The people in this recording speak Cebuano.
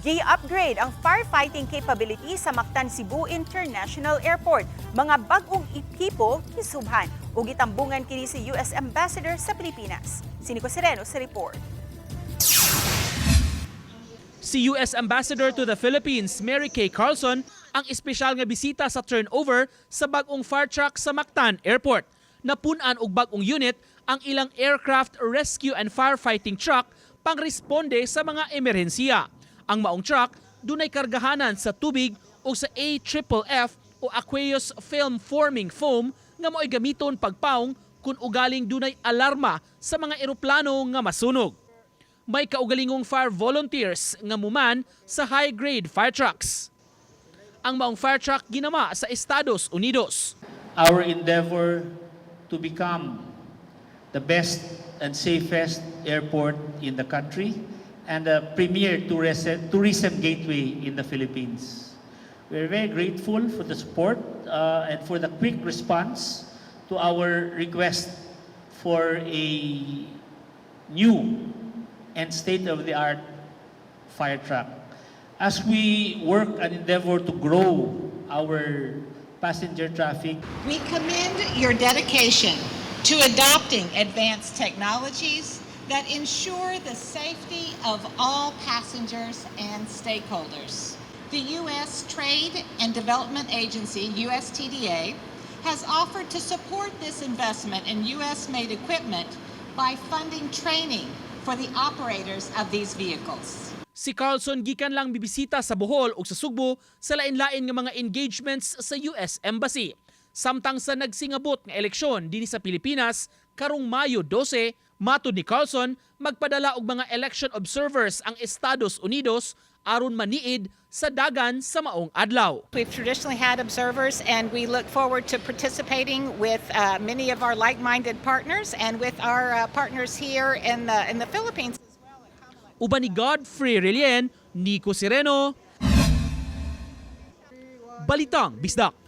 Gi-upgrade ang firefighting capability sa Mactan Cebu International Airport. Mga bag-ong ekipo gisubhan ug gitambungan kini si US Ambassador sa Pilipinas. Si Nico Sereno sa report. Si US Ambassador to the Philippines, Mary Kay Carlson, ang espesyal nga bisita sa turnover sa bag-ong fire truck sa Mactan Airport. Napun-an og bag-ong unit ang ilang aircraft rescue and firefighting truck pangresponde sa mga emerhensiya. Ang maong truck dunay kargahanan sa tubig o sa AFFF o aqueous film forming foam nga mao'y gamiton pagpaong kung ugaling dunay alarma sa mga eroplano nga masunog. May kaugalingong fire volunteers nga muman sa high-grade fire trucks. Ang maong fire truck ginama sa Estados Unidos. Our endeavor to become the best and safest airport in the country and the premier tourism gateway in the Philippines. We are very grateful for the support and for the quick response to our request for a new and state-of-the-art fire truck. As we work and endeavor to grow our passenger traffic, We commend your dedication to adopting advanced technologies that ensure the safety of all passengers and stakeholders. The U.S. Trade and Development Agency, USTDA, has offered to support this investment in U.S. made equipment by funding training for the operators of these vehicles. Si Carlson gikan lang bibisita sa Bohol ug sa Sugbo sa lain-lain nga mga engagements sa US Embassy. Samtang sa nagsingabot nga eleksyon dinhi sa Pilipinas karong Mayo 12, matud ni Carlson, magpadala og mga election observers ang Estados Unidos aron maniid sa dagan sa maong adlaw. We've traditionally had observers, and we look forward to participating with many of our like-minded partners and with our partners here in the Philippines as well at COMELEC. Uban ni Godfrey Relien, Nico Sereno, Balitang Bisdak.